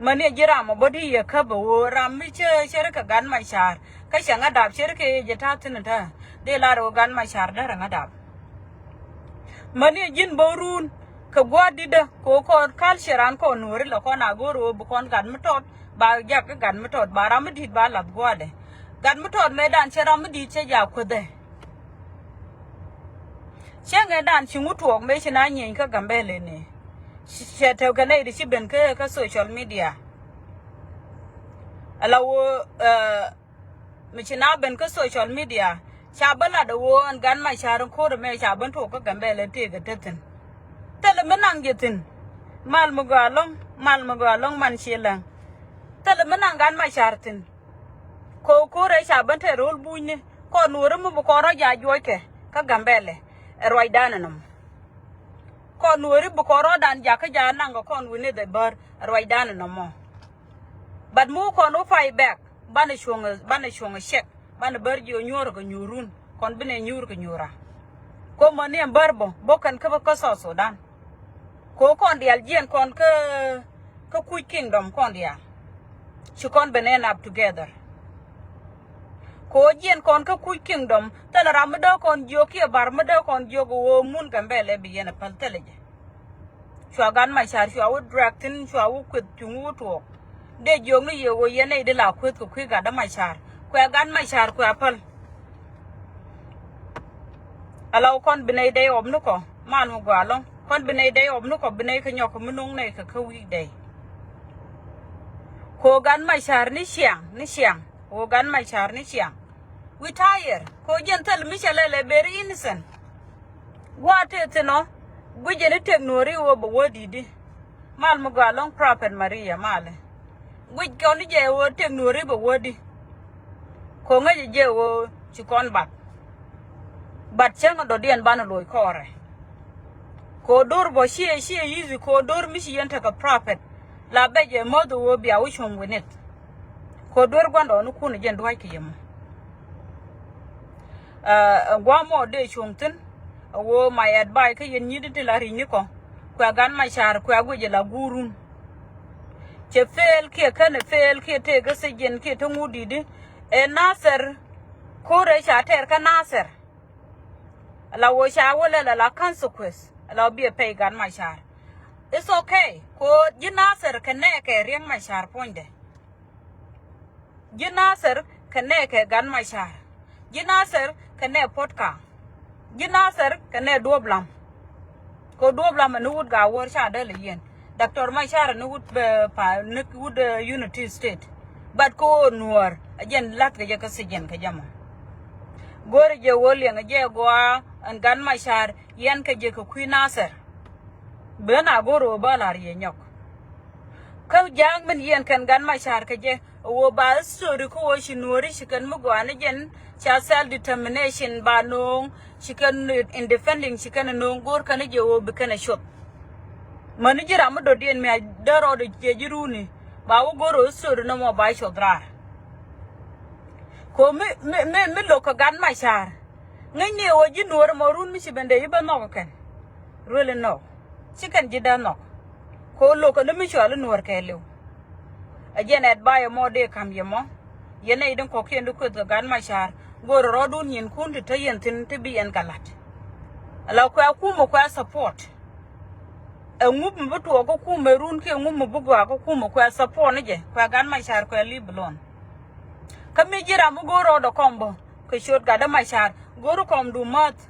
Mäni ji̱ ram ɔ bä di yɛ käp ɣöö ram mi cɛ cɛ ri kɛ gan ma ca̱r kä cɛ ŋä dap cɛ ri kɛ yɛ jɛ ta̱a̱ thi̱n ta̱a̱. Di lar ɣöö gan ma ca̱r derɛ ŋä dap. Mäni ji̱n bä run kɛ gua̱a̱r di̱tdä ko kɔn culture an kɔn nuɔri la kɔn a go̱r ɣöö bi kɔn gat mi tɔt ba jak kä gat mi tɔt ba ram mi di̱t ba lath gua̱a̱dɛ. Gat mi tɔt mëë dan cɛ ram mi di̱t cɛ ja kuethɛ. Cäŋɛ dan ci ŋut tuɔɔk mëë ci na nyieny kä Gambɛlɛ ni. Cɛ tɛw kɛ nɛy di ci ben kä kä social media. Ala ɣöö mi ci na ben kä social media ca bä lat ɛ ɣöö ɛn gan ma ca̱r in ko̱r ɛmɛ ca ben tuɔɔk kä Gambɛlɛ tëëkɛ te thi̱n. Thilɛ mi naŋ jɛ thi̱n. Mal mi gɔaa ɛlɔ̱ŋ, mal mi gɔaa ɛlɔ̱ŋ man ci läŋ. Thilɛ mi naŋ gan ma ca̱r thi̱n. Ko ko̱rɛ ca ben te ro̱l bunyni kɔn nuɔri mi bi kɔn rɔ ja juɔckɛ kä Gambɛlɛ. Ɛ ruacdan ɛnɔmɔ. Kɔn nuɔri bi kɔn rɔɔdan jakä ja naŋ kɛ kɔn wi̱ni dhɛ bär. Ɛ ruacdan ɛnɔmɔ. But mi wä kɔn wä pay bɛk banɛ cuɔ̱ŋ, banɛ cuɔ̱ŋ cɛk banɛ bär jiɔ nyuɔr kɛ nyuɔrun kɔn binɛ nyuur kɛ nyuɔra. Ko mäni ɛn bär bä bä kɛn kä bä kä South Sudan. Ko kɔn diaal jiɛn kɔn kä kä kuc kingdom kɔn diaal. Ci kɔn ben end up together. Ko jiɛn kɔn kä kuc kingdom thilɛ ram mi dee kɔn jiök kiɛ bar mi dee kɔn jiök ɣöö mun Gambɛlɛ bi yɛn a päl thilɛ jɛ. Cua gan ma ca̱r cua wä drag thi̱n cua wä kueth cuŋ wä tuɔɔk. Dee jiök ni yɛ ɣöö yɛn nɛy di la kueth kɛ kui̱ gat dä ma ca̱r kuɛ gan ma ca̱r kuɛ a päl. Ala wä kɔn bi nɛy dɛy ɔp ni kɔ mal mi gɔaa ɛlɔ̱ŋ kɔn bi nɛy dɛy ɔp ni kɔ bi nɛy kä nyɔk kɛ mi no̱ŋ nɛy kɛ kä weekday. Ko gan ma ca̱r ni ciaŋ ni ciaŋ. Ko gan ma ca̱r ni ciaŋ. We tired ko jɛn thil mi cɛ lɛlɛ very innocent. Gua̱a̱ tëë thi̱n ɔ guic jɛn i̱ tëk nuɔ̱ɔ̱ri wä bɛ wä di̱t i̱. Mal mi gɔaa ɛlɔ̱ŋ Prophet Maria malɛ. Guic kɔn i̱ jɛ wä tëk nuɔ̱ɔ̱ri bɛ wä di̱t. Ko ŋäcɛ jɛ wä ci kɔn bat. Bat cäŋ dɔ̱diɛn banɛ loc kɔɔrɛ. Ko do̱r bɔ ciɛ ciɛ easy ko do̱r mi ci yɛn tekɛ prophet. La bɛ jɛ mäth wä bia wä cuɔ̱ŋ wi̱nith. Ko do̱r gua̱ndɔɔŋnikun jɛn dua̱ckɛ yɛ mɔ. Ɛ gua̱a̱ mɔ dee cuɔ̱ŋ thi̱n. Ɛ wä my advice kä yɛn nyi̱t ti la ri̱cnikɔ. Kuɛ gan ma ca̱r kuɛ guic ɛ la guurun. Cɛ fail kiɛ känɛ fail kiɛ tëë kä sijin kiɛ te ŋut di̱t i̱ ɛ Nasir. Ko̱rɛ ca tɛɛr kä Nasir. Ala wä ca wä lɛl ala consequence ala wä biɛ pɛy gan ma ca̱r. It's okay ko ji̱ Nasir kɛ nɛɛkɛ Riɛk ma ca̱r puɔ̱nydɛ. Ji̱ Nasir kɛ nɛɛkɛ gan ma ca̱r. Ji̱ Nasir kɛ nɛɛ puɔ̱t ka̱. Ji̱ Nasir kɛ nɛɛ duɔ̱ɔ̱p lam. Kɛ duɔ̱ɔ̱p lam ni wut gaa wäär ca däl i̱ yɛn. Doctor ma ca̱r ni wut bɛ pa ni wut Unity State. But kɛ ɣöö nuäär a jɛn la̱th kɛ jɛ kä thi̱jiɛn kɛ jɛ mɔ. Go̱o̱ri jɛ ɣöö liɛŋ jɛ gɔaa ɛn gan ma ca̱r yɛn kɛ jɛ kɛ kui̱ Nasir. Ben a go̱o̱r ɣöö bä la̱r yɛ nyɔk. Kä ja̱a̱ŋ min yɛn kɛn gan ma ca̱r kɛ jɛ ɣöö ba history kä ɣöö ci nuɔ̱ɔ̱ri ci kɛn mi gɔaa ni jɛn ca self determination ba no̱o̱ŋ ci kɛn independent ci kɛn no̱o̱ŋ go̱o̱r kɛn jɛ ɣöö bi kɛn a cuɔth. Mäni ji̱ ram mi dɔ̱diɛn mi a dee rɔɔdɛ ciɛ ji̱ ruuni ba wä go̱o̱r ɣöö history nɔmɔ ba cuɔth raar. Ko mi mi mi mi lo̱k kɛ gan ma ca̱r. Ŋäcni ɣöö ji̱ nuɔ̱ɔ̱ri mɔ run mi ci ben dee ji̱ bä nhɔk kɛn. Really no. Ci kɛn ji̱ dee nhɔk. Ko lo̱k kɛn mi cuali nuɔ̱ɔ̱r kɛɛliw. Ɛ jɛn advice mɔ dee ka̱m yɛ mɔ. Yɛn nɛy din kɔ̱kiɛn di kueth kɛ gan ma ca̱r go̱o̱rɛ rɔɔdun nyinkun ti te yɛn thi̱n ti bi yɛn kɛ la̱t. Ala kuɛ kumɛ kuɛ support. Ɛ ŋup mi bi tuɔɔk kä kumɛ run kiɛ ŋup mi bi gɔaa kä kumɛ kuɛ support ni jɛ kuɛ gan ma ca̱r kuɛ leave alone. Kä mi ji̱ ram mi go̱o̱r rɔɔdɛ kɔm bä kɛ ciöt gat dä ma ca̱r go̱o̱r kɔm du mäth.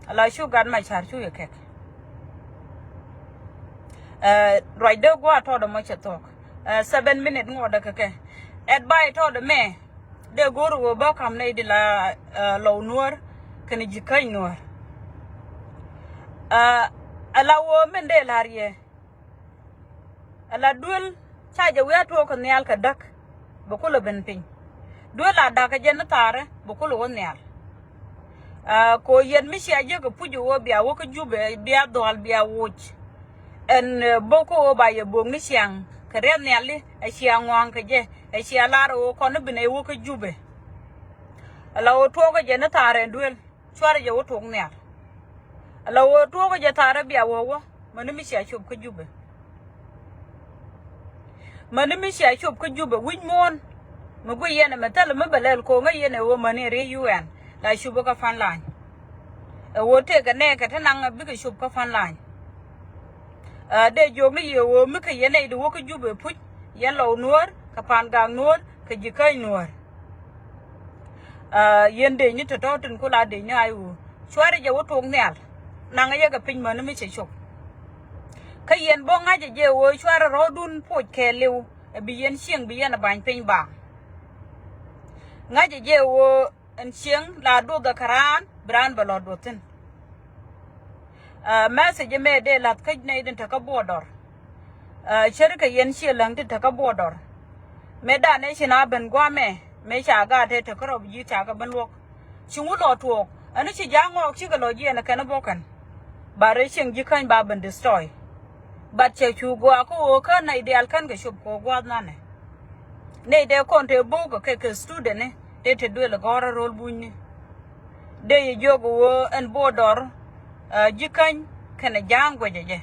Ala cu gat ma ca̱r cu yɛ kɛk. Ɛ ruacdä gua̱a̱ tɔɔdɛ mɔ cɛ thuɔ̱k. Ɛ seven minute ŋuɔtdɛ kɛ kɛ. Advice tɔɔdɛ mɛ dee go̱o̱r ɣöö bä ka̱m nɛy di la ɛ lɔw nuäär kɛnɛ ji̱ käny nuäär. Ɛ ala ɣöö min dee la̱r yɛ. Ala duel ca jɛ wi̱i̱ a tuɔɔk kɛ nhial kɛ däk, bɛ kulɛ ben piny. Duel a da̱k kɛ jɛ ni thaarɛ, bɛ kulɛ wä nhial. Aa, kɛ ɣöö yɛn mi cia jek kɛ puc ɣöö bia wä kä Jubɛ, bia dhɔl, bia woc. Ɛn, ɛ, bä kä ɣöö ba yɛ bo̱o̱k ni ciaŋ kɛ riɛth nhiali, ɛ cia ŋɔaŋ kɛ jɛ, ɛ cia lar ɣöö kɔn ni bi nɛy wä kä Jubɛ. Ala ɣöö tuɔɔk kɛ jɛ ni thaarɛ duel. Cuarɛ jɛ wä tuɔk nhial. Ala ɣöö tuɔɔk jɛ thaarɛ bia wä wä mäni mi cia cop kä Jubɛ. Mäni mi cia cop kä Jubɛ wi̱c muɔ̱ɔ̱n. Mi guiy yɛn ɛmɛ thilɛ mi bɛ lɛl ko̱ŋä yɛn ɛ ɣöö mäni riey U N la cupä kä Frontline. Ɛ ɣöö tëëkɛ nɛɛkɛ te naŋ bikɛ cop kä Frontline. Ɛ, dee jiök ni yɛ ɣöö mi kɛ yɛn nɛy di wä kä Jubɛ puc, yɛn Lɔw Nuäär, kɛ Pa̱a̱n Gak Nuäär, kɛ Ji̱käny Nuäär. Aa, yɛn dec ni tɔ̱tɔ̱ tin ku la dec ni ay ɣöö cuarɛ jɛ wä tuɔk nhial. Naŋ yɛ kɛ piny mäni mi cɛ cop. Kä yɛn bä ŋa̱cɛ jɛ ɣöö cuarɛ rɔ̱ɔ̱dun puɔc kɛɛliw, ɛ bi yɛn cieŋ bi yɛn ɛ ba̱ny piny baaŋ. Ŋa̱cɛ jɛ ɣöö ɛn cieŋ la duɔth ɛ kɛ raan, bi raan bɛ lɔ duɔth thi̱n. Aa, message mɛ dee la̱th kä nɛy tin te kä border. Aa, cär kɛ yɛn ciɛ läŋ tin te kä border. Mëë danɛ ci na ben guamɛ, mëë ca gaat te te kä rɔp ji̱ ca kɛ ben luɔk. Ci ŋu lɔ tuɔɔk, ɛn ci ja̱a̱ŋ ŋɔɔk cikɛ lɔ jiɛn ɛ kɛn bɔkɛn. Ba rɛy cieŋ Ji̱käny ba ben destroy. But cɛ cu gɔaa kä ɣöö kä nɛy diaal kän kɛ cop kɛ ɣöö gua̱a̱th nanɛ. Nɛy dee kɔn te bo̱o̱k kɛ kɛ student ni dee te duël gɔ̱rä ro̱l bunyni. Dee yɛ jiök ɣöö ɛn border, aa, Ji̱käny kɛnɛ ja̱a̱ŋ guɛcɛ jɛ.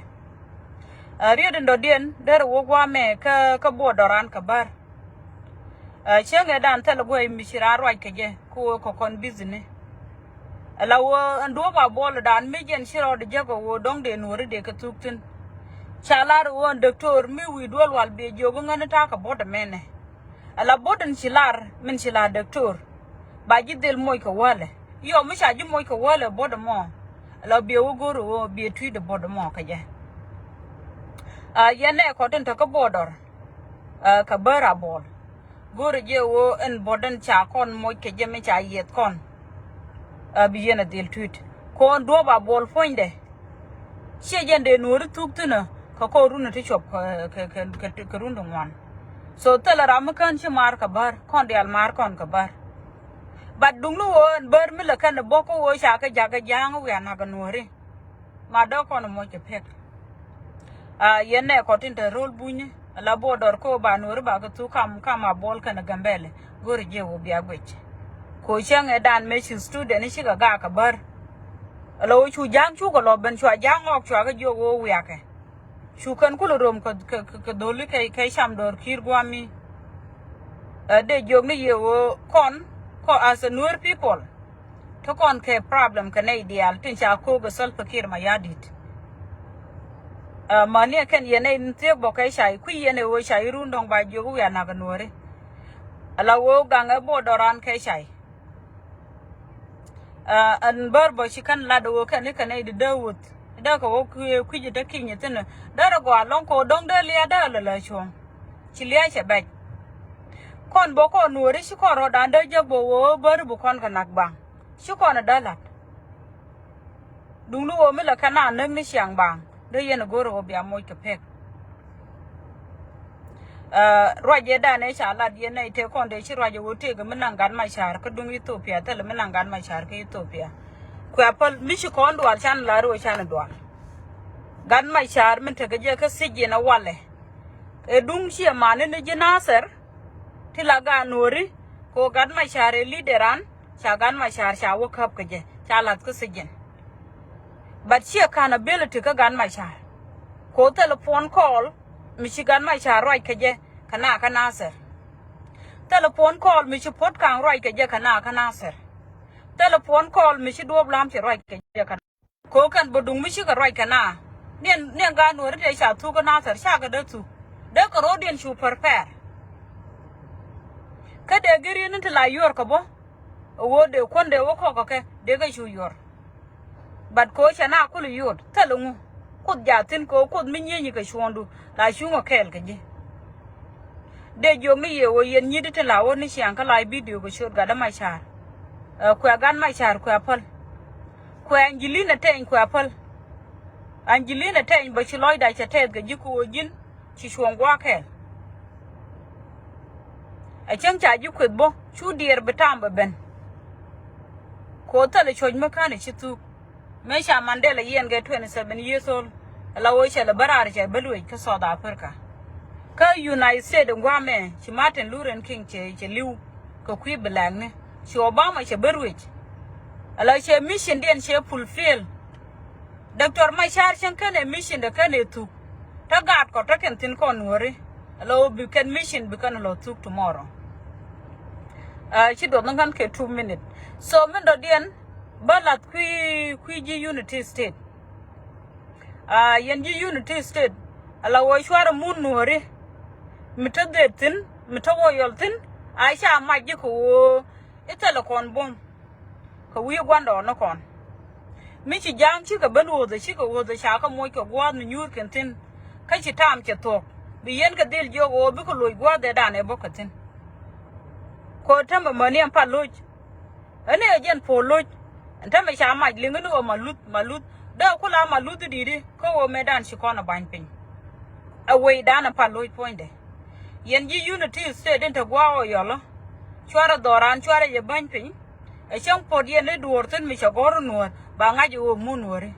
Aa, riet in dɔ̱diɛn derɛ wä gua̱a̱mɛ kä, kä border an kɛ bär. Aa, cäŋɛ dan thilɛ guɛc mi ci raan ruac kɛ jɛ kä ɣöö kɛ kɔn business. Ala ɣöö ɛn duɔ̱ɔ̱p a buɔl dan mi jɛn ci rɔɔdɛ jäk ɣöö dɔ̱ŋ dee nuɔ̱ɔ̱ri dee kɛ thuk thi̱n. Ca lar ɣöö ɛn dɔktor mi wi̱i̱ duel wal biɛ jiök ɣöö ŋäni ta̱a̱ kɛ buɔ̱t ɛmɛnɛ. Ala buɔ̱t in ci lar min ci lar dɔktor ba ji̱ dhil moc kɛ wäl ɛ. Yɔ mi ca ji̱ moc kɛ wäl ɛ buɔ̱t ɛmɔ. Ala biɛ wä go̱r ɣöö biɛ tui̱dɛ buɔ̱t ɛmɔ kɛ jɛ. Aa, yɛn nɛ kɔt in te kä border. Aa, kɛ bär a buɔl. Go̱rɛ jɛ ɣöö ɛn buɔ̱t ɛn ca kɔn moc kɛ jɛ mi ca yiɛth kɔn. Aa, bi yɛn a dhil tui̱t. Kɔn duɔ̱ɔ̱p a buɔl puɔ̱nydɛ. Ciɛ jɛn dee nuɔ̱ɔ̱ri thuk thi̱n ɛ kɛ kɔn run ɛ ti cuɔp kɛ, kɛ, kɛ, kɛ, kɛ run ti ŋuan. So thilɛ ram mi kän ci maar kɛ bär, kɔn diaal maar kɔn kɛ bär. But duŋni ɣöö ɛn bär mi lɛ kɛn ɛ bä kä ɣöö ca kɛ jakä ja̱a̱ŋ wiaa nak ɛ nuɔ̱ɔ̱ri. Ma dɔ̱k kɔn ɛ moc kɛ pek. Aa, yɛn nɛ kɔt tin te ro̱l bunyni, ala border kä ɣöö ba nuɔ̱ɔ̱ri ba kɛ thuk kam, kam a buɔl kɛnɛ Gambɛlɛ, go̱rɛ jɛ ɣöö bia guic. Kɛ ɣöö cäŋ ɛ dan mëë ci student ni cikɛ gak kɛ bär. Ala ɣöö cu ja̱a̱ŋ cukɛ lɔ ben, cua ja̱a̱ŋ ŋɔɔk cua kɛ jiök ɣöö wiakɛ. Cu kɛn kulɛ rom kɛ, kɛ, kɛ, kɛ dho̱li kɛ, kɛ cam dɔ̱r ki̱i̱r gua̱a̱mi. Ɛ, dee jiök ni yɛ ɣöö kɔn, kɔn as a Nuer people. Ti kɔn kɛ problem kɛ nɛy diaal tin ca ko̱o̱k ɛ Salva Kiir Mayardit. Ɛ, mäni ɛ kɛn yɛn nɛy ni thiek bɔ kɛ cay, kui̱ yɛn ɛ ɣöö cay run dɔ̱ŋ ba jiök wiaa nak ɛ nuɔ̱ɔ̱ri. Ala ɣöö gaŋ ɛ border an kɛ cay. Aa, ɛn bär bä ci kɛn lat ɣöö kɛn i̱ kɛn i̱ di dee wuth. Dee kɛ ɣöö kui̱, kui̱ ji̱ te ki̱ny ithin. Derɛ gɔaa lɔ̱ŋ kɛ ɣöö dɔ̱ŋ dee lia̱a̱ dee lɛ lɛ cuɔ̱ŋ. Ci lia̱a̱ cɛ bɛc. Kɔn bä kɔn nuɔ̱ɔ̱ri ci kɔn rɔɔdan dee jek bä ɣöö bäri bi kɔn kɛ nak baŋ. Ci kɔn ɛ dee la̱t. Duŋni ɣöö mi lɛ kɛn a näk ni ciaŋ baŋ dee yɛn ɛ go̱r ɣöö bia moc kɛ pek. Aa, ruac ëëdan ëë ca lat yɛn nɛy tëë kɔn dee ci ruac ɛ ɣöö tëëkɛ mi naŋ Gat Macar kä duŋ Ethiopia thilɛ mi naŋ Gat Macar kä Ethiopia. Kuɛ päl mi ci kɔn dual canɛ lar ɣöö canɛ dual. Gat Macar min tekɛ jɛ kä thiec yɛn ɛ walɛ. Ɛ duŋ ciɛ mani ni ji̱ Nathɛr ti la gaat nuɔ̱ɔ̱ri kɛ ɣöö Gat Macar ɛ lideran. Ca Gat Macar ca wä käp kɛ jɛ ca la̱th kä thiec yɛn. But ciɛ accountability kä Gat Macar. Kɛ ɣöö thilɛ phone call mi ci Gat Macar ruac kɛ jɛ kɛ na kä Nathɛr. Thilɛ phone call mi ci Puɔt Kaŋ ruac kɛ jɛ kɛ na kä Nathɛr. Thilɛ phone call mi ci Duɔ̱ɔ̱p Lam ci ruac kɛ jɛ kɛ na. Kɛ ɣöö kɛn bä duŋ mi cikɛ ruac kɛ na. Niɛn, niɛn gaat nuɔ̱ɔ̱ri tëë ca thuk kä Nathɛr cakɛ dee thuk. Dee kɛ ro̱o̱diɛn cu prepare. Kä dee giriin ni ti la yuɔr kɛ bä. Ɛ ɣöö dee kuän dee wä kɔk kɛ kɛ dee kɛ cu yuɔr. But kɛ ɣöö cɛ na kul yot thilɛ ŋu. Kuoth jaa thi̱n kɛ ɣöö Kuoth mi nyieenyi kɛ cuɔ̱ɔ̱ŋdu la cuŋ ɛ kɛɛl kɛ ji̱. Dee jiök ni yɛ ɣöö yɛn nyi̱t ti la wä ni ciaŋ kä la video kɛ ciöt Gat Macar. Ɛ, kuɛ Gat Macar kuɛ päl. Kuɛ Angelina Teny kuɛ päl. Angelina Teny bä ci lɔcda cɛ tɛth kɛ ji̱ kɛ ɣöö ji̱n Ci cuɔ̱ŋ gua̱a̱k kɛɛl. Ɛ cäŋ ca ji̱ kueth bä cu diɛɛr bi ta̱a̱m bɛ ben. Ko̱ thilɛ cuɔ̱c mi känɛ ci thuk. Mëë ca Mandela yiɛn kɛ twenty seven years old. Ala wee cɛ lɛ bä raar cɛ bä luec kä South Africa. Kä United States in gua̱a̱mɛ ci Martin Luther King cɛ cɛ li̱w kɛ kui̱ bi lɛ̈kni. Ci Obama cɛ bä ruec. Ala cɛ mission diɛn cɛ fulfill. Doctor Machar cäŋ kɛnɛ mission de kɛnɛ thuk. Tä gaat kɔ tä kɛn thi̱n kɔn nuɔ̱ri. Ala wee bi kɛn mission bi kɛn lɔ thuk tomorrow. Ci duɔth ni ŋän kɛ two minute. So min dɔ̱diɛn bä lath kui̱ kui̱ ji̱ Unity State. Yɛn ji̱ Unity State ala wä cuarɛ mun nuɔ̱ri. Mi te dhet thi̱n mi te wä yɔl thi̱n. A ca mac ji̱ kɛ wä i̱ thilɛ kɔn buɔ̱m. Kɛ wi̱i̱ gua̱ndɔɔŋnikɔn mi ci ja̱a̱ŋ cikɛ ben wuɔ̱thɛ cikɛ wuɔ̱thɛ ca kɛ moc kɛ gua̱a̱th mi nyuur kɛn thi̱n. Kä ci ta̱a̱m cɛ thuɔ̱k bi yɛn kɛ dhil jiök ɣöö bikɛ loc gua̱a̱th ëëdan ëë bä kɛ thi̱n. Kɛ tämɛ mäni ɛn pa loc. Ëni ɛ jɛn puɔ̱l loc. Ɛn tämɛ ca mac liŋ ni ɣöö ma luth ma luth. Dee ku la ma luth i̱ di̱t i̱ kä ɣöö mëëdan ci kɔn ɛ ba̱ny piny. Ɛ wecdan ɛ pa loc puɔ̱nydɛ. Yɛn ji̱ Unity State in te gua̱a̱k ɔ yɔlä. Cuarɛ dhɔran cuarɛ yɛ ba̱ny piny. Ɛ cäŋ puɔ̱t yɛn i̱ duɔ̱ɔ̱r thi̱n mi cɛ gɔ̱r i̱ nuɔ̱ɔ̱r ba ŋa̱c i̱ ɣöö mun nuɔ̱ɔ̱ri.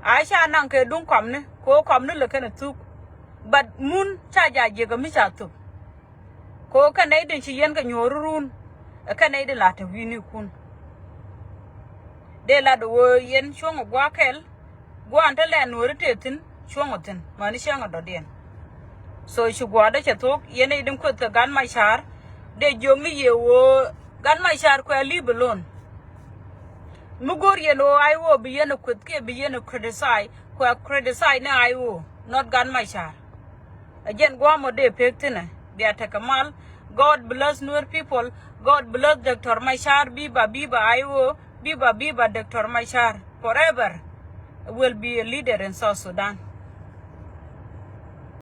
A ca naŋ kɛ duŋ kɔmni kɛ ɣöö kɔmni lɛ kɛn ɛ thuk. But mun ca ja̱ jiäkä mi ca thuk. Kɛ ɣöö kɛn nɛy din ci yɛn kɛ nyuɔ̱ɔ̱r run. Ɛ kɛn nɛy din la te wi̱i̱nikun. Dee lat ɣöö yɛn cuɔ̱ŋ ɛ gua̱a̱k kɛl. Gua̱a̱n te lɛ nuɔ̱ɔ̱ri tëë thi̱n cuɔ̱ŋ ɛ thi̱n mäni cäŋ ɛ dɔ̱diɛn. So ci gua̱a̱dä cɛ thuɔ̱k yɛn nɛy din kueth kɛ Gat Macar. Dee jiök ni yɛ ɣöö Gat Macar kuɛ leave alone. Mi go̱o̱r yɛn ɣöö I O bi yɛn ɛ kueth kiɛ bi yɛn ɛ criticize kuɛ criticize ni I O, not Gat Macar. Ɛ jɛn gua̱a̱m ɔ dee pek thi̱nɛ bia tekɛ mal. God bless Nuer people. God bless Doctor Machar. Biba biba I O. Biba biba Doctor Machar. Forever will be a leader in South Sudan.